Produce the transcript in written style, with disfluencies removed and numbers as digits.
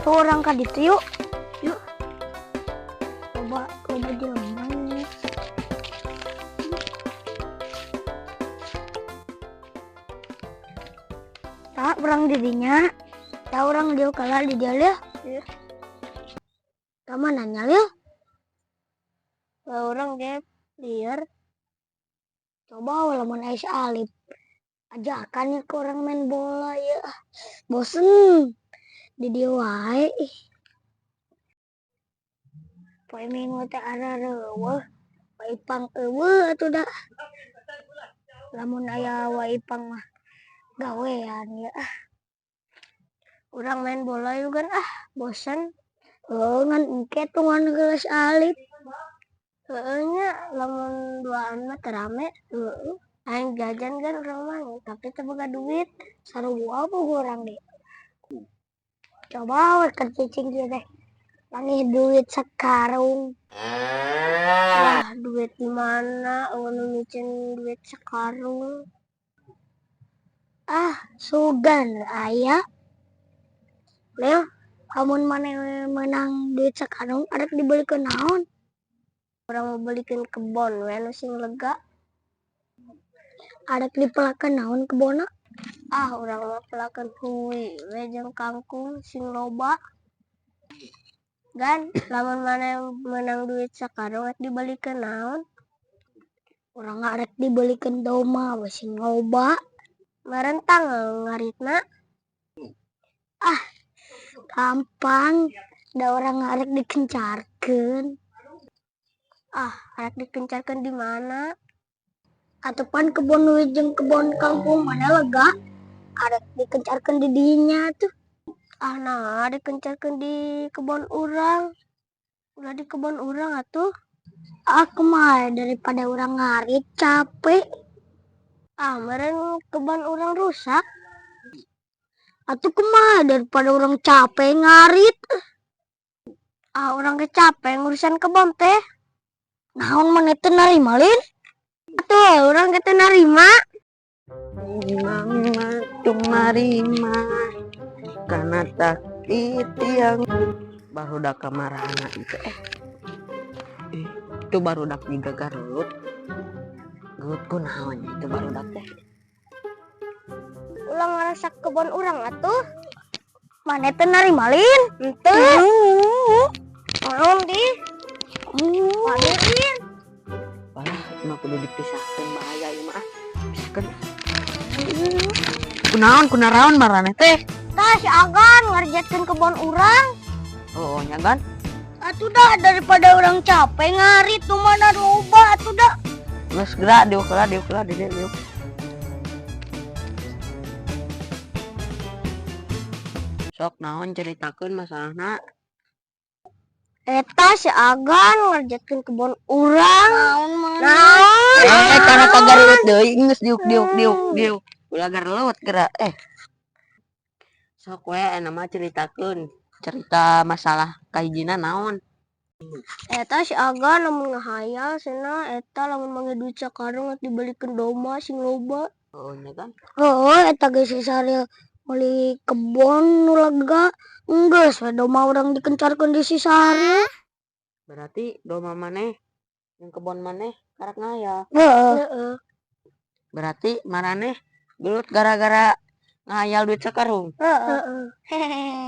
Tuh, urang ka ditu yuk. Yuk. Coba coba jelema nih. Tah, urang dirinya. Tah, urang dieu kala di dieu, Lil. Iya. Ka mana nya, Lil? Lah, urang ge lieur. Coba we lamun aya si Alif. Ajakan ya ke urang main bola ya. Bosen di dieu wae ih. Poe Minggu teh arareuweuh. Wa Ipang euweuh atuh da. Lamun aya Wa Ipang mah gawean ya. Urang main bola yuk kan ah, bosen. Heuh, ngan engke tuh ngan geus Alif. Heeh nya, lamun duaan mah teu rame. Heeh. Aing jajan kan urang mah, tapi teu boga duit. Sarua boga urang ge. Coba we keur cicing kieu teh. Manggih duit sakarung. Wah, duit di mana? Euweuh nu miceun duit sakarung. Ah, sugan aya. Lil, lamun maneh menang duit sakarung arek dibelikeun naon? Urang mau belikeun kebon we nu sing lega. Arek dipelakeun naon kebonna? Ah, urang mah pelakeun hui we jeung kangkung sing loba. Gan, lamun maneh menang duit sakarung rek dibelikeun naon? Urang arek dibelikeun domba we sing loba. Marentang ngaritna. Ah, gampang. Da urang arek dikencarkeun. Ah, arek dikencarkeun di mana? Atuh pan kebon wit jeung kebon kangkung mana lega. Arek dikencarkeun di dinya tuh. Ah, nah dikencarkeun di kebon urang. Ulah di kebon urang atuh. Ah, kumaha daripada urang ngarit capek. Ah, meureun kebon urang rusak. Atuh kumaha daripada urang capek ngarit. Ah, urang ge capek ngurusan kebon teh. Naon maneh teu narima, Lin? Atuh, urang ge teu narima. Mama tumarima karena takdir yang barudak kamarana itu itu barudak juga garelut gelut kunaon itu barudak teh. Ulah ngarusak kebon urang atuh. Maneh teu narima, Lin? Henteu. Naon di? Lin. Wah, mah kudu dipisahkeun, bahaya ieu mah ah. Pisahkeun. Kunaon kunaraon maraneh teh? Tah, si Agan ngarjetkeun kebon urang. Oh, nya Gan. Atuh dah daripada urang capek ngarit tuh mana loba atuh dah. Geus geura diuk heula, diuk heula di dieu diuk. Sok naon ceritakeun masalahna? Eta si Agan ngarjetkeun kebon urang. Naon maneh? Naon? Eh, karena kagarelut deui geus diuk diuk diuk diuk. Ulah garelut geura eh. Sok we aya mah ceritakeun cerita masalah kahijina naon. Eta si Agan lamun ngahayal cenah eta lamun manggih duit sakarung dibelikeun domba sing loba. Oh, nya kan. Heuh, eta ge si Saril meuli kebon nu lega. Enggeus we domba urang dikencarkeun di si Saril. Berarti domba maneh yang kebon maneh karak ngayal. Heeh. Heeh. Berarti maraneh gelut gara-gara ngayal duit sakarung. Heeh.